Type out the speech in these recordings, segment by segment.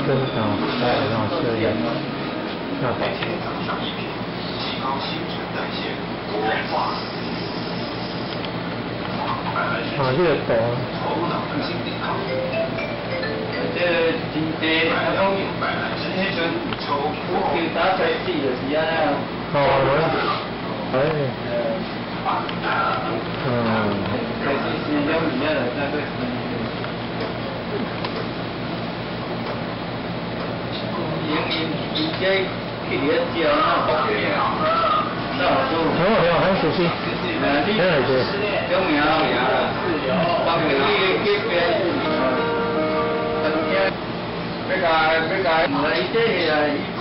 真啊，哎，让这样，那。啊，這個圖。這真濟，啊講，彼陣我記打開始就是按呢。哦，哎。嗯。開始是2年來再過。因因這去遐食啊，哦，很熟悉。对对。有名名啦，包括你隔壁。要改要改，毋是伊這個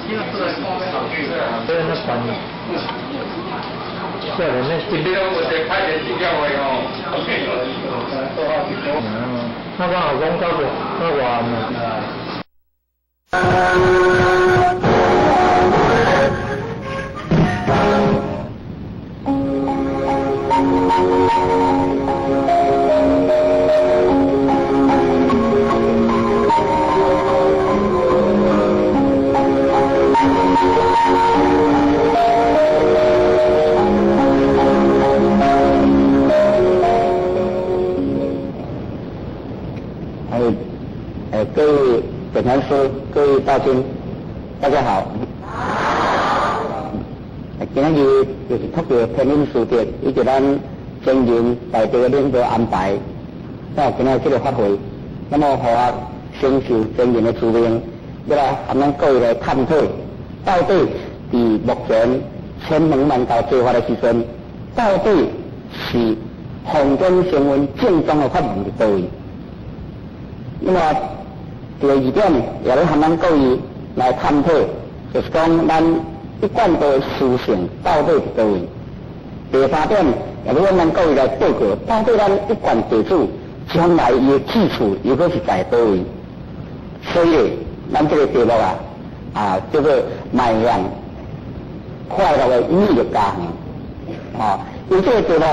伊出來講要對，那管。少年那。你攏有一個歹人資料的哦。嗯，那我有講到過，我話嘛。各位本禅师，各位道亲，大家好。今日就是托著天恩師德，以及咱前人大德領導安排，才有今日這個法會。那麼，予我承受前人的使命，要來和咱各位來探討，到底佇目前1002萬道做法的時陣，到底是奉天承運正宗的法門佇佗位？那麼第二點，也欲和咱各位來探討，就是講咱一貫的思想到底佇佗位？第三點，也欲向咱各位來報告，到底咱一貫弟子將來伊的去處又閣是在佗位？所以，咱這個題目啊，叫做邁向快樂的美麗家園。啊，有這個題目，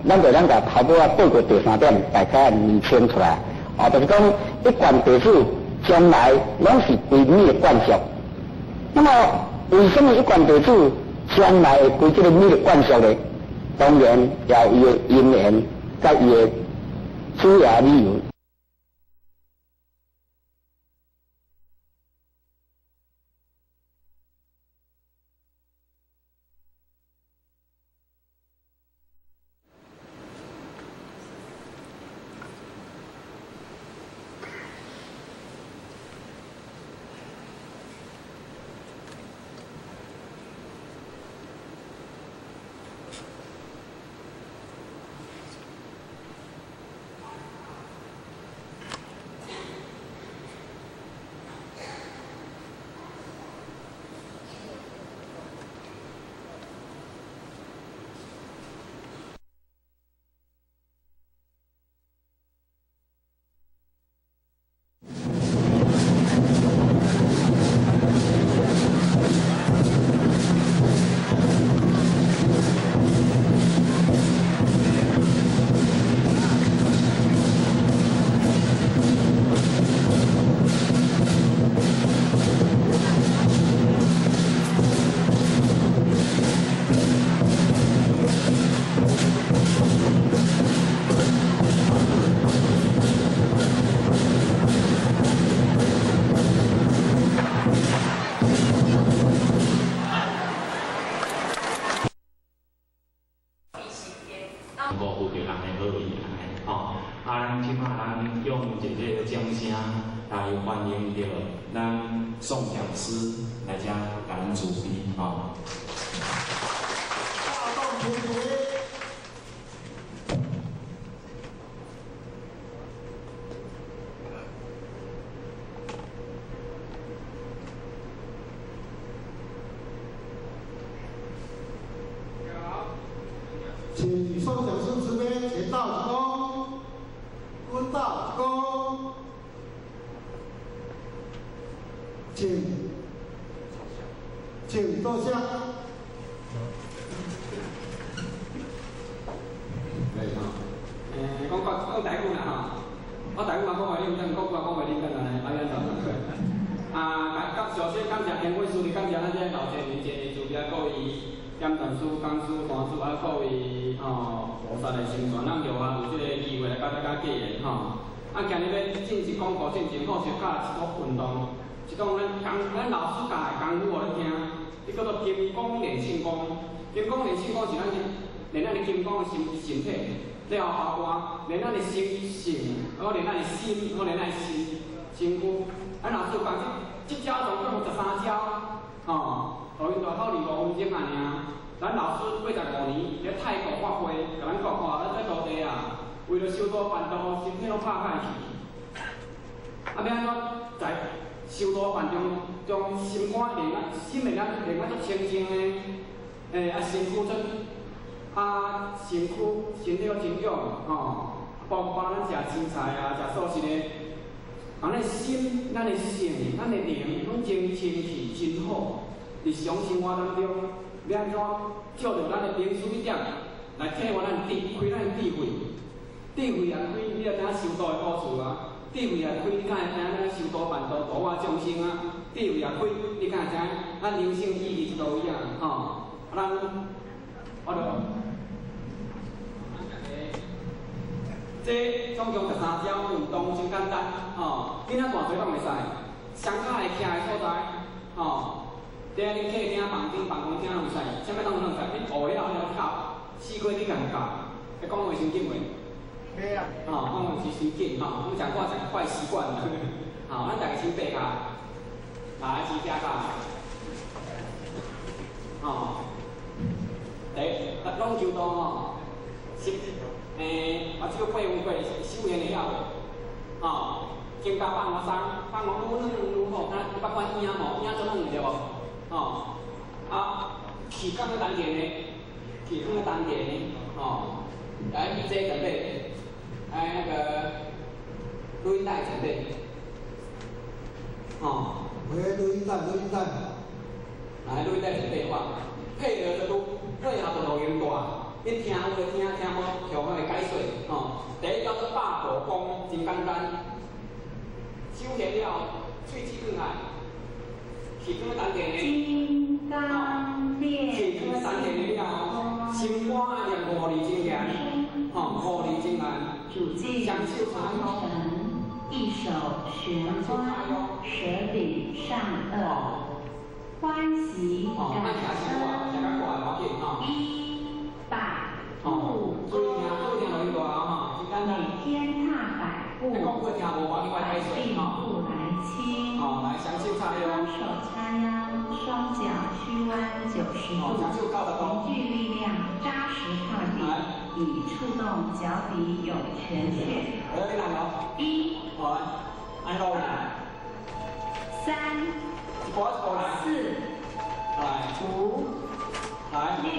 咱就咱共頭拄仔報告第三點，大家釐清出來。啊，就是講一貫弟子將來攏是歸你的管束。那麼，為什麼一貫弟子將來會歸這個你的管束呢？當然，也有伊的因緣，佮伊的主要理由。宋講師來遮共咱慈悲吼。請宋講師慈悲，前道一躬，蹲道一躬。請坐下。講講台語啦吼，我台語嘛講袂認真，國語嘛講袂認真，安尼，安怎？啊，啊，感首先感谢天贵师，感谢咱这个老前人、前人慈悲，各位点传师、讲师、大师啊，各位吼菩萨的成全，咱让啊有这个机会来到遮甲结缘吼。啊，今日欲正式广告进前，好小教一个运动，一种咱功咱老师教的功夫，予恁听，彼叫做金刚练性功。金刚练性功是咱练咱的金刚的身身体，了后包括练咱的心性，阁练咱的心，阁练咱的身身躯。啊，老师讲这这招总共有13招，吼，录音大口25分钟啊尔。咱老师85年伫泰国发挥，共咱讲吼，咱这徒弟啊，为了修道办道，身体拢拍歹去。啊，欲按怎在修道办中，将心肝练啊，心会咱练啊足清净的，啊，身躯足啊，身躯身体阁真勇，吼，包括咱食青菜啊，食素食的。啊，咱心、咱的性、咱的灵，拢真清气、真好。日常生活当中，欲按怎借著咱的灵思一点，来启发咱智，开咱的智慧。智慧也开，你就知影修道的故事啊；智慧也开，你敢会知影咱修道办道度化众生啊；智慧也开，你敢会知影咱人生意义伫佗位啊？吼，啊，咱我就。这总共13招运动真简单，吼，囡仔大细拢会使，双跤会徛的所在，吼，伫恁客厅、房间、办公厅拢会使，啥物拢会使。你学了后了教，试过你家己教，你讲话伤紧袂？袂啊。吼，讲话是伤紧吼，阮讲话讲快习惯了。好，咱逐个先爬跤，来，先徛跤，吼，第一，拢求道吼，是。我这个八分过修炼会晓无？吼，肩胛放偌松，放偌愈软愈好。咱你捌看影无？影足软对无？吼，啊，气放咧丹田的，气放咧丹田的，吼，来，你这准备，来那个录音带准备，吼。喂，录音带，录音带。来，录音带准备好，配合着录，配合着录音带。你听有咧听，听无听我来解说吼。第一叫做百步功，真简单。手练了，喙齿放开，气放咧丹田的。金刚练。气放咧丹田的了后，心肝念五字真言，吼，五字真言。主镜双手叉腰，一手悬关，舌顶上颚，欢喜感恩。一。百步每天踏百步，百病不来侵。双手叉腰，双脚屈弯90度，凝聚力量，扎实踏地，以触动脚底涌泉穴。一、二、三、四、五、六。8、9、10、11、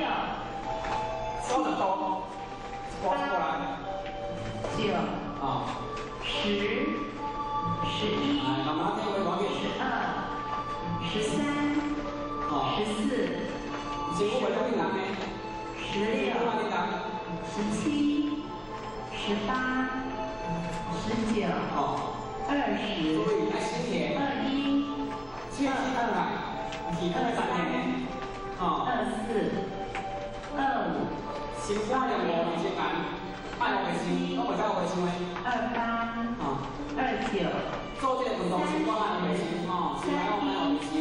12、13、14、16、17、18、19、20、21、22、23、24、25。心肝念五字真言，爱乌白想，拢袂使乌白想的。 28、29。做这个运动，心肝爱乌白想，吼，心肝爱乌白想。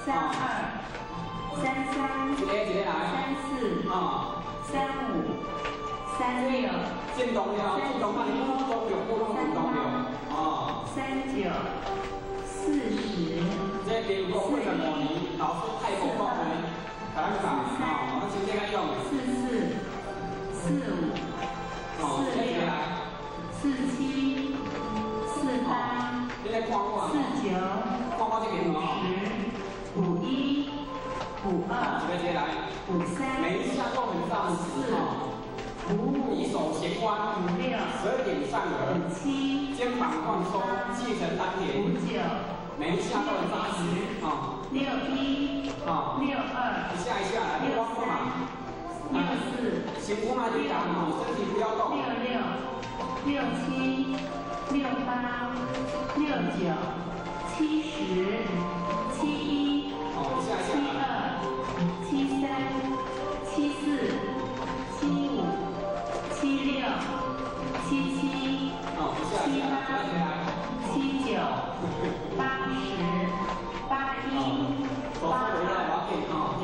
32、33。一个一个来。 34。35、36。震动了，震动啊！你拢动着，拢震动着，哦。 39、40。这民国85年，老师泰国发挥，共咱教，吼，咱身体较勇。 44。45、46、47、48、49、50、51、52、53、54、55、一手悬弯， 56、舌顶上颚， 57、肩膀放松，气沉丹田， 59、每一下都很扎实，啊， 61、62、一下一下来， 63。64、身躯爱紧张哦，身体不要动。 66、67、68、69、70、70、71、72、73、74、75、76、77、78、79、80、81、82、83、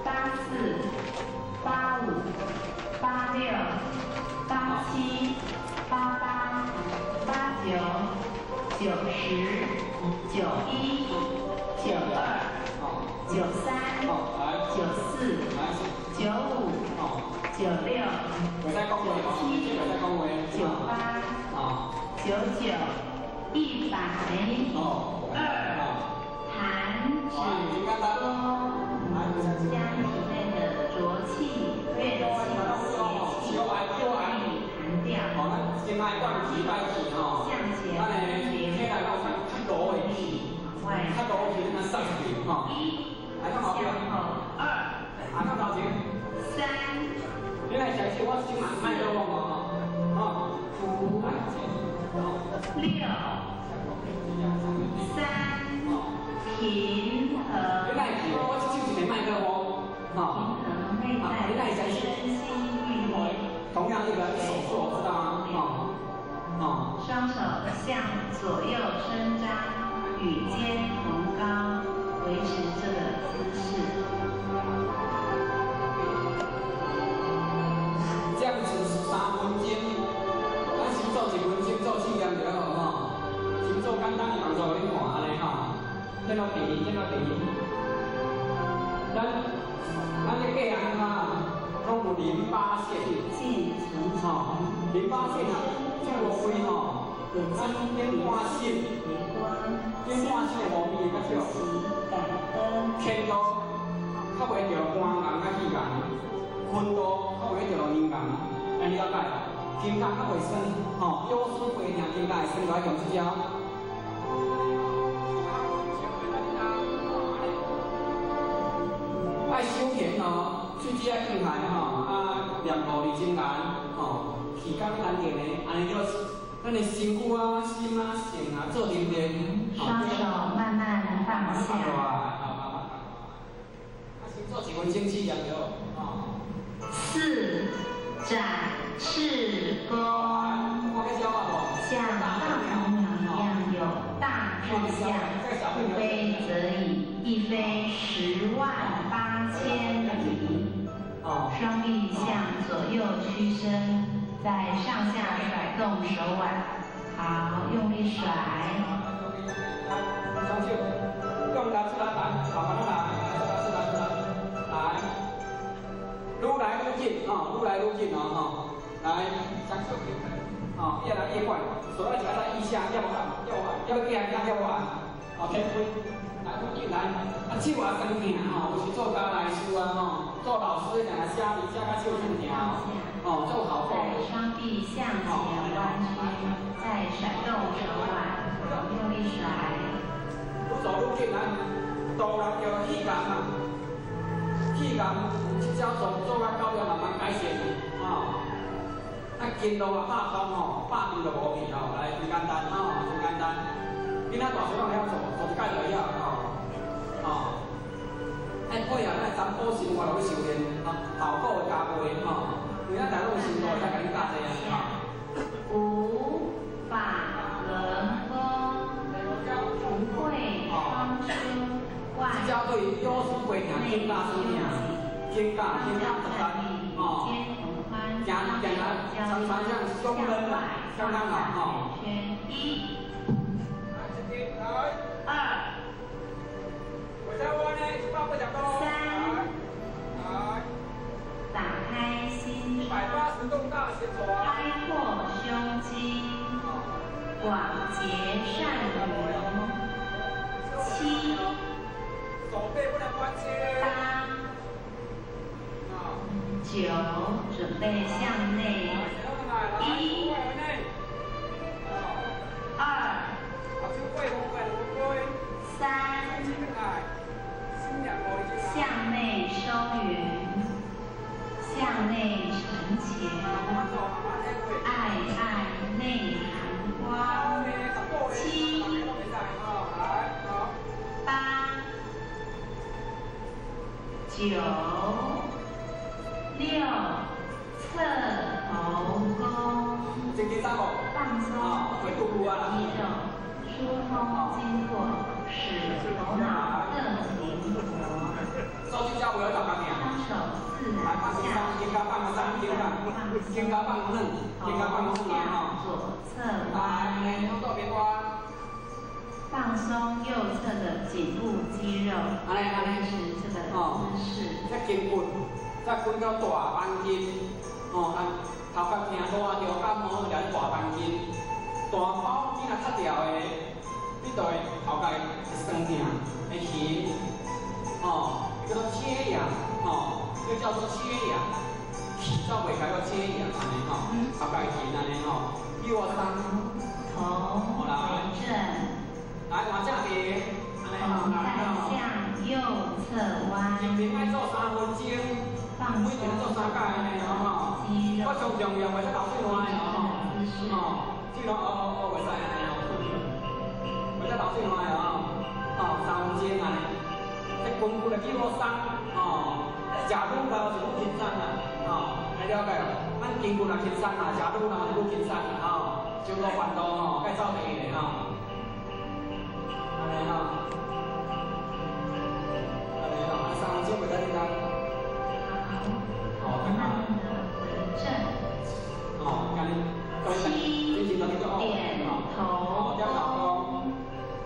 84、85、86、87、88、89、90、91、92、93、94、95、96、97、98、99、100、2，弹指功，將體內的濁氣、怨氣、邪氣用力彈掉。向前橫流，用力往外一，向後2，3，5、6、3，平衡，平衡內在的身心欲念。同樣一個手做，知道嗎？雙手向左右伸張，與肩同高，維持這個姿勢。這樣子3分鐘，咱先做1分鐘做試驗就好吼。先做簡單的動作予恁看，按呢吼。先落地，先落地。咱這個人啊，攏有淋巴腺，吼，淋巴腺啊，這個位吼，咱頂半身，頂半身的毛病會較少。輕度較袂著肝癌佮肺癌，溫度較袂著咽癌，按呢了解？肩胛較袂酸，吼，腰酸背痛，肩胛會酸，就愛用這招。愛修行哦，喙齒愛放開吼，啊，念五字真言吼，氣功難練的，按呢叫咱的身軀啊、心啊、性啊做沉澱。雙手慢慢放下。啊，先做1分鐘試驗就好。 4，展翅功，像大鹏鳥一樣有大志向，不飛則已，一飛108000里。雙臂向左右屈伸，再上下甩動手腕，好，用力甩。雙手，用力出來，慢慢來，出來，出來，來，愈來愈緊，吼，愈來愈緊哦，吼，來，雙手，吼，越來越快，手要夾在腋下，要按，要按，要按，要按，哦，天飛，來愈緊來，啊，手也酸疼吼，有時做家內事啊，吼，做老師定定寫字寫到手酸疼哦，做好。再雙臂向前彎曲，再甩動手腕，用力甩。愈做愈緊來，導入叫氣癌啊，氣癌這招做做到到了慢慢改善，吼。啊，筋路啊拍通吼，百病就無去吼，來真簡單吼，真簡單。囡仔大細攏會曉做，做一擺就會曉吼，吼。愛配合咱三寶生活落去修煉，吼，效果會加倍吼。因為咱大攏有深度，會使共恁教這啊。 5，法輪功，福慧雙修，外這招對腰酸背痛、肩胛酸痛、肩胛肩胛十三，吼，行行啊，常常像胸闷啊，相當好吼。 1、2、3，打開心窗，開闊胸襟，廣結善緣。7、8、9，準備向內。1、2、3，向內收圓，向內沉潛，愛愛內含光。7、九、六，侧头弓，放松肌肉，疏通经络，使头脑更灵活。双手自然下垂，放松，头向左侧弯。放松右侧的颈部肌肉，维持這個姿勢。這筋骨，這骨叫大扳筋，哦，啊，頭殼疼大着感冒，就大扳筋，大包筋若拆掉的，你就會頭殼會酸痛，會痕，哦，叫做切痒，哦，這叫做切痒，氣走袂開叫切痒，按呢吼，頭殼會痕按呢吼，右三，頭回正。來，換正邊，頭再向右側彎。一邊愛做3分鐘，放每天做三擺按呢吼。肌肉。我上重要袂使流水汗的吼，哦，這個哦袂使按呢吼，袂使流水汗的吼，哦，3分鐘按呢。這功夫就叫我鬆，哦，食愈老就愈輕鬆啦，哦，來了解無？咱筋骨若輕鬆啦，食愈老就愈輕鬆啦，吼，上路烦恼吼，該走第一个吼。按呢吼，按呢吼，3分鐘袂使簡單。好，慢慢的回正。哦，今日，七點頭弓。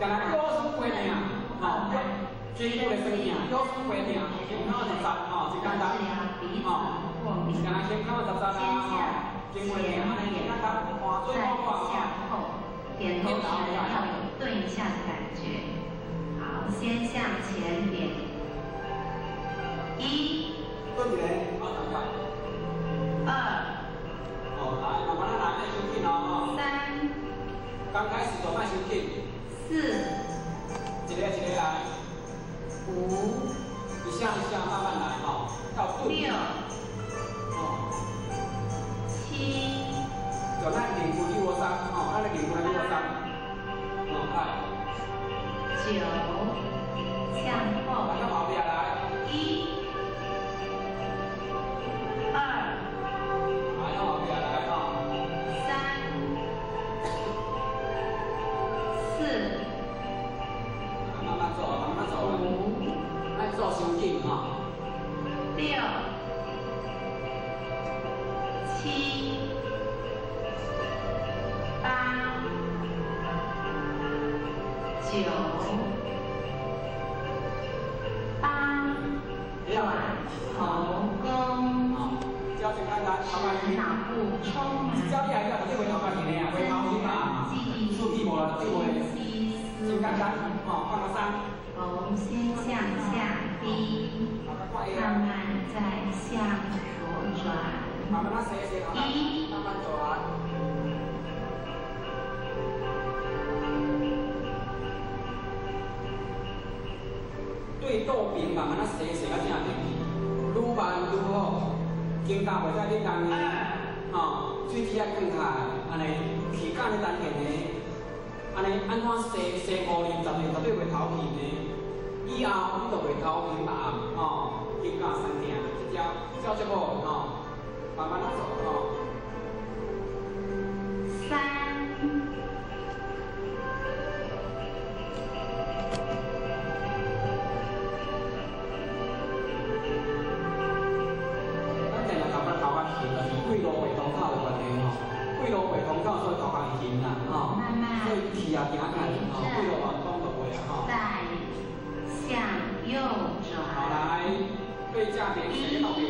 今日腰酸背疼，吼，筋骨的酸疼，腰酸背疼，胸口就扎，吼，真簡單，吼，今日胸口就扎啦，吼，筋骨的疼，按呢簡單，換水再好向後，點頭時要有頓一下的感覺。好，先向前點，一，二，哦，來，慢慢來，莫傷緊哦，三，剛開始就莫傷緊，四，一個一個來，五，一下一下慢慢來，吼，到頓，六，哦，七，就咱練骨九三，吼，咱來練骨來九三，哦，來，九，向後，來到後壁來，一，二，來到後壁來，吼，三，四，慢慢做，慢慢做，五，莫做傷緊，吼，六，七，八，九，八，轉頭弓，使腦部充滿增強記憶力、清晰思維。頭先向下低，慢慢再向左轉。一，對倒邊慢慢仔洗洗到正邊去，愈慢愈好，肩胛袂使振動的，吼，喙齒愛囥開，按呢氣甲咧丹田的，按呢按怎洗洗5輪10輪絕對袂頭暈的，以後你就袂頭暈目暗，吼，肩胛酸疼，這招招足好，吼，慢慢仔做，吼。三。咱定定頭殼頭殼痕，就是桂路袂通透的關係吼，桂路袂通透，所以頭殼會痕啦，吼，所以氣也行開，吼，桂路嘛通就袂啊，吼。再向右轉。好來，對正邊，斜倒邊。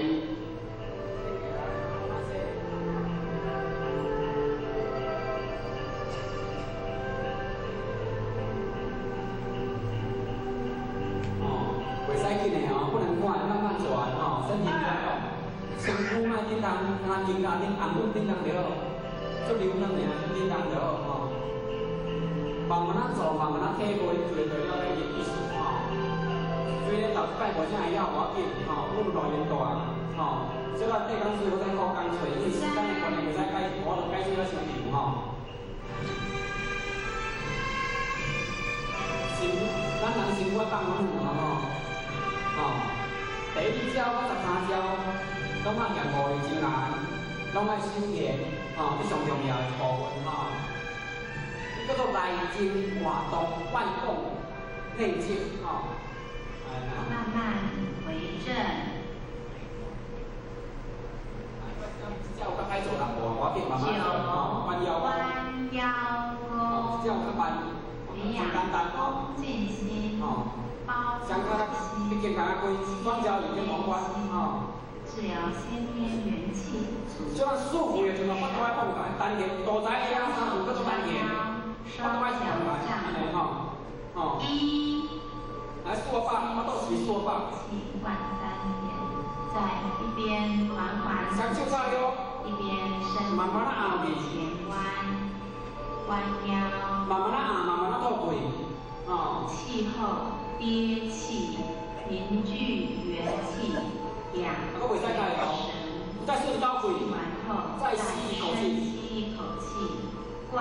哦，袂使緊的哦，不能快，慢慢轉哦，身體不要動。身軀莫振動，敢若肩胛恁红骨振動就好，足柔軟爾，振動就好吼。慢慢仔做，慢慢仔體會，做就了解伊意思吼。所以頭一擺無啥會曉，無要緊吼，阮路用大吼。小可缀工水，我再苦工揣，因為時間的關係袂使解，我就解釋了傷長吼。身，咱人身軀放軟吼，吼。第第一招到13招，攏愛念五个真言，攏愛修行，吼，這上重要的一部分吼。這叫做內靜外動，外動內靜，吼。慢慢回正。這有較歹做淡薄，我緊慢慢做，吼，彎腰。彎腰功。這有較慢，真簡單吼。靜心。吼。相較畢竟敢若規雙腳已經往彎，吼。治療先天元氣不足。這款舒服的時陣，腹肚愛放開，丹田肚仔下三有叫做丹田，腹肚愛放開，按呢吼，吼。一。來400，腹肚是400。氣灌丹田，在一邊緩緩。雙手叉腰。一邊身慢慢仔壓前彎，彎腰。慢慢仔壓，慢慢仔吐氣，哦。氣候憋氣，凝聚元氣，養神。再吸一口氣，再深吸一口氣，灌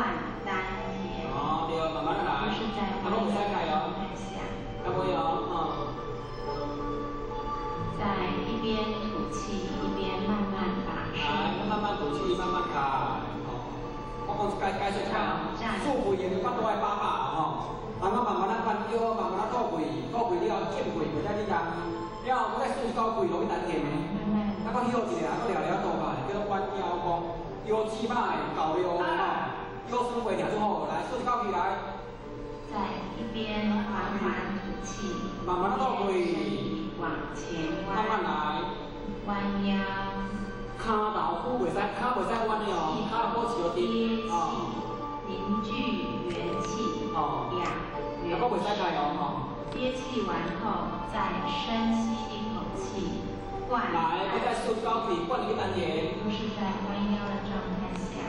丹田。哦，對，慢慢來。都是在彎腰狀態下。啊，袂哦，哦。在一邊吐氣，一邊慢慢把。來，慢慢吐氣，慢慢開，吼。我講解解釋一下，舒服用腹肚愛飽飽吼。慢慢慢慢仔彎腰，慢慢仔吐氣，吐氣了後吸氣，袂使你人，了後閣再吸一口氣落去丹田的，啊，閣歇一下，閣了了倒來，叫做彎腰功，腰椎歹，厚尿吼，腰酸背痛就好。來，吸一口氣來。在一邊緩緩吐氣，慢慢仔吐氣，往前彎，慢慢來，彎腰。跤頭骨袂使，跤袂使彎的哦，跤保持直，哦。凝聚元氣，哦，養元氣。袂使開哦，吼。憋氣完後，再深吸一口氣，灌。來，閣再吸一口氣，灌入去丹田。都是在彎腰的狀態下，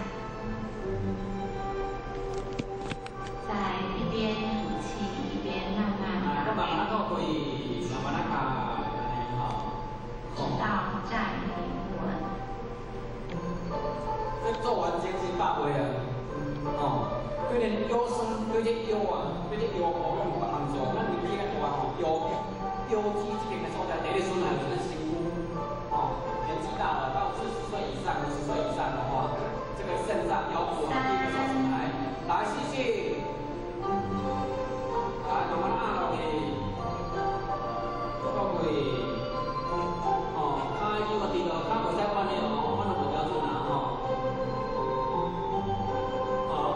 在一邊吐氣一邊慢慢把。慢慢吐氣，慢慢開，吼。直到站平穩。這做完精神百倍啊！哦，對連腰酸，對這腰啊，對這腰部攏有幫助。咱年紀較大吼，腰腰肌這邊的所在，第一損害就是咱身軀，哦，年紀大了，到40歲以上、50歲以上的話，這個腎臟、腰部啊，第一個受損害。來，吸氣，來慢慢壓落去，吐氣，哦，跤腰個直落，跤袂使彎的哦，彎就無標準啦吼。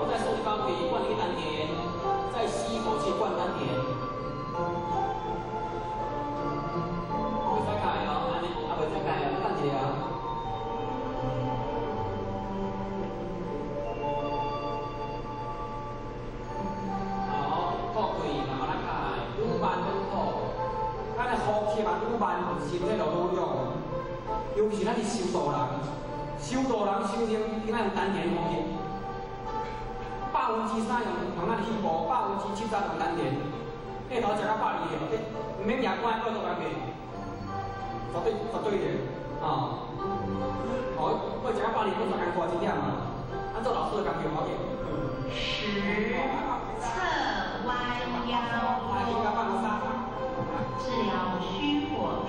再吸一口氣，灌入去丹田，再吸一口氣，灌丹田。袂使開哦，按呢，啊袂使開哦，等一下啊。好，吐氣，慢慢仔開，愈慢愈好。咱的呼吸啊，愈慢，身體就愈勇。尤其是咱是修道人，修道人修行，應該用丹田呼吸。3%用用咱肺部，73%用丹田。下晝食到120个，毋免夜关，我做工课，绝对绝对的，哦。哦，我食到120，我做工课真忝啊。咱做老师的工课无要紧。 10，側彎腰功，治療虛火。